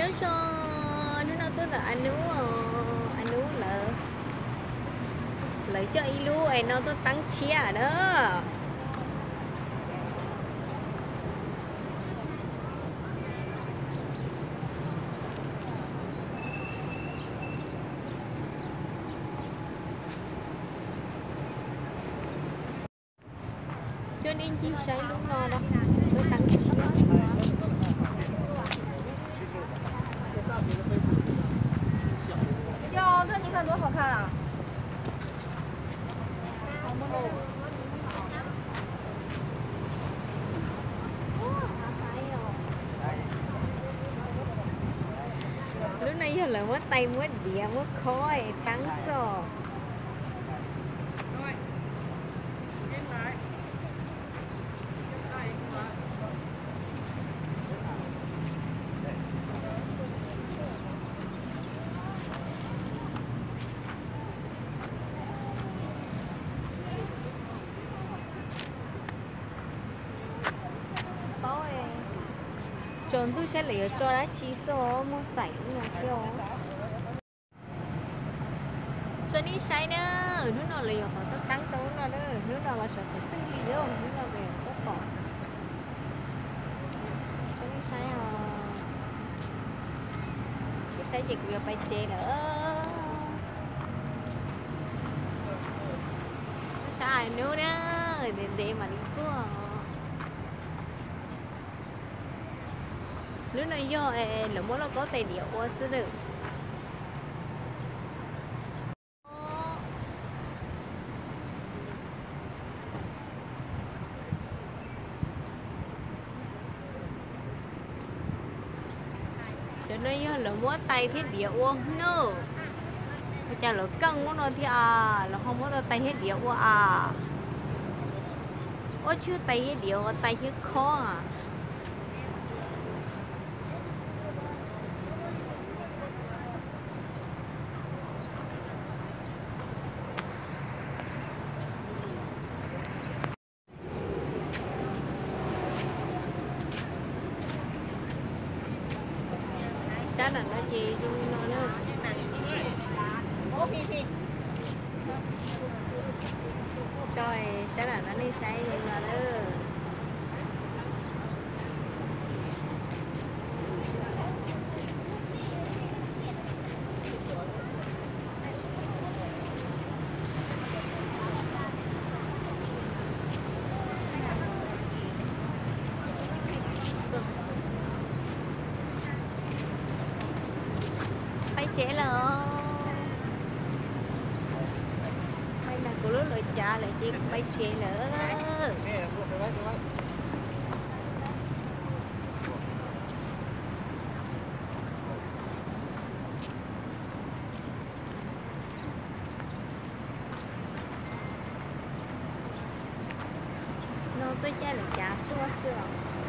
Nyob zoo, hnub no tuaj ntawm A Nub, A Nub lawv, lawv coj ib lub es no tuaj teeb tshiab na. Coj nej ncig saib lub no, lub teeb tshiab. Lub no yog lawv muab tais muab diav muab khob es teeb xwb os. Paub, tsaus ntuj saib lawv yuav tso dab tsi xwb, muaj xaim lub no thiab. Tso nej saib na, hnub no lawv yuav qhov tuaj teeb rau lub no na, hnub no los sawv qhov twg li, hnub no lawv yuav tuaj pom. Tso nej saib os. Nej saib ces kuv yuav pais tsev lawm. Saib A Nub na, ntev ntev mam li tuaj. Lub no yog lawv muab lauj kaub tais diav ua xwb lawm. Cov no yog lawv muab tais thiab diav ua nawb. Ua cas lawv keej lub no thiab as, lawv ho muab tau tais thiab diav ua as. Ua tsis yog tais thiab diav, ua tais thiab khob as. Sab nram no ces zoo no na. Tso, sab nram no nej saib zoo no na. Pais tsev lawm. Pais nram kuv lub luav cav lawm ces kuv pais tsev lawm. No tuaj caij luav cav tuaj xwb os.